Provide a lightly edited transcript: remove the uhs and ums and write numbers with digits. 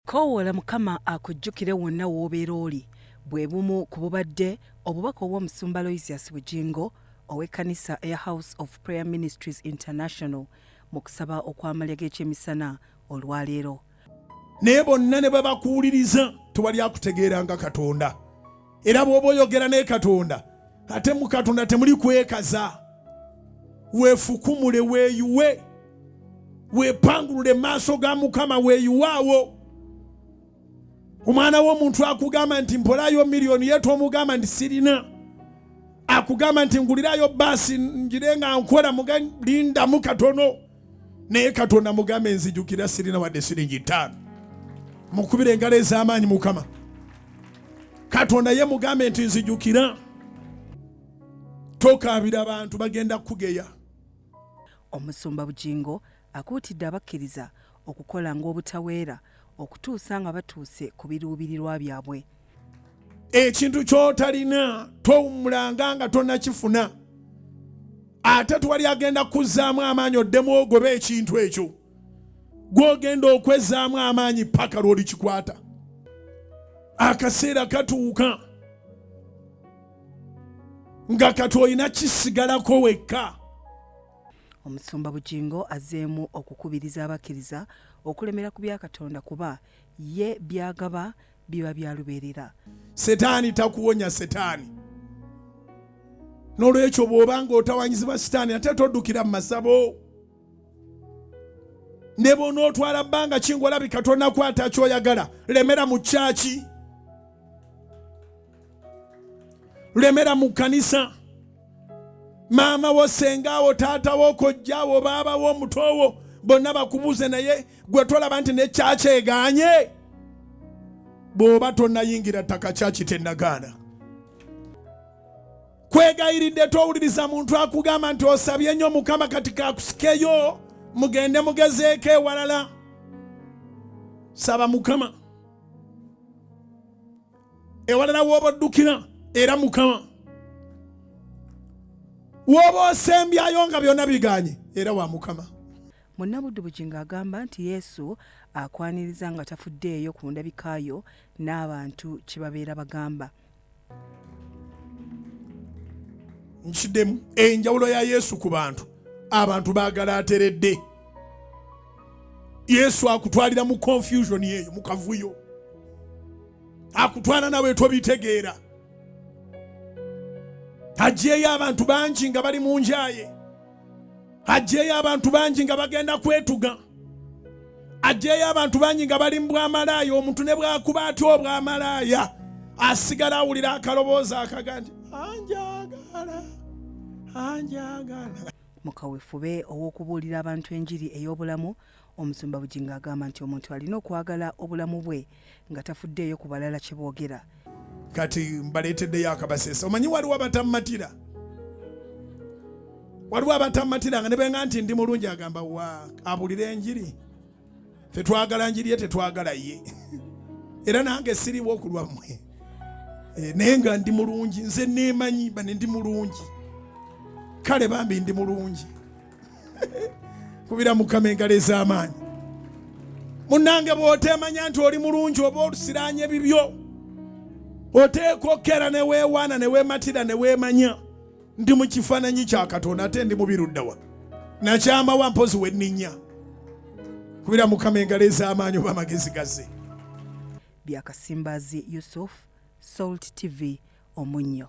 Koowoola Mukama akujjukire wonna w'obeera oli bwe bumu ku bubadde obubaka obw'Omusumba Aloysius Bugingo ow'ekkanisa eya House of Prayer Ministries International mu kusaba okw'amalya g'ekyemisana olwaleero. Naye bonna ne bwe bakuwuliriza tewali akutegeera nga Katonda. Era bw'oba oyogera ne Katonda, ate mu Katonda temuli kwekaza. Weefukumule, weeyiwe, weepangulule mu maaso ga Mukama, weeyiwaawo. Omwana w'omuntu akugamba nti mpolayo miliyoni ye tomugamba nti sirina. Akugamba nti ngulirayo bbaasi ngire nga nkola, lindamu katono. Naye Katonda mugambe nzijukira sirina wadde siringi ttaano. Mukubire engalo ez'amaanyi Mukama. Katonda ye mugambe nti nzijukira. Tokaabira bantu bagenda kukugeya. Omusumba Bugingo akuutidde abakkiriza okukola ng'obutaweera okutuusa nga batuuse ku biruubirirwa byabwe. Ekintu ky'otalina towummulanga nga tonnakifuna, ate tewali agenda kukuzzaamu amaanyi oddemu ogobe ekintu ekyo. Gw'ogenda okwezzaamu amaanyi paka lw'olikikwata. Akaseera katuuka nga kati olina kisigalako wekka. Omusumba Bugingo azzeemu okukubiriza abakkiriza okulemera ku bya Katonda kuba ye by'agaba biba bya lubeerera. Setaani takuwonya setaani. N'olwekyo bw'oba ng'otawanyizibwa sitaani ate toddukira mu masabo. Ne bw'onootwala bbanga ki ng'olabika tonakwata ky'oyagala, lemera mu kyaki, lemera mu kkanisa. Maama wo, ssenga wo, taata wo, kojja wo, baaba wo, muto wo, bonna bakubuuze, naye gwe tolaba nti ne kyaki egaanye? Bw'oba tonnayingira ttaka kyaki tennagaana. Kwegayiridde towuliriza muntu akugamba nti osabye nnyo Mukama kati kakusikeyo mugende mugezeeko ewalala. Saba Mukama. Ewalala w'oba oddukira era Mukama. W'oba osembyayo nga byonna biganye era wa Mukama. Munnabuddu Bugingo agamba nti Yesu akwaniriza nga tafuddeeyo ku ndabika yo n'abantu kye babeera bagamba. Nkiddemu, enjawulo ya Yesu ku bantu, abantu baagala ateredde. Yesu akutwalira mu confusion eyo, mu kavuyo, akutwala nawe tobitegeera. Aggyeyo abantu bangi nga bali mu njaye, aggyeyo abantu bangi nga bagenda kwetuga, aggyeyo abantu bangi nga bali mu bwamalaaya. Omuntu ne bwakuba atya obwamalaaya asigala awulira akaloboozi akaga nti anjagala, anjagala. Mu kaweefube ow'okubuulira abantu enjiri ey'obulamu, Omusumba Bugingo agamba nti omuntu alina okwagala obulamu bwe nga tafuddeeyo ku balala kye boogera. Kati mbaleeteddeyo akabaseesa. Omanyi waliwo abatammatira, waliwo abatammatira nga ne benga nti ndi mulungi, agamba wa abulira enjiri. Ffe twagala njiri ye, tetwagala ye. Era nange siriwo ku lwammwe. Naye nga ndi mulungi, nze neemanyi bane ndi mulungi. Kale bambi ndi mulungi. Kubira Mukama engalo ez'amaanyi. Munnange bw'oteemanya nti oli mulungi oba olusiraanye bibyo, oteekwa okkeera ne weewaana ne weematira ne weemanya ndi mu kifaananyi kya Katonda ate ndi mubi ludda wa nakyama wa mpozi we nninnya. Kubira Mukama engalo ez'amaanyi oba amagezi gazze. Bya Kasimbazi Yusuf, Salt TV, Omunnyo.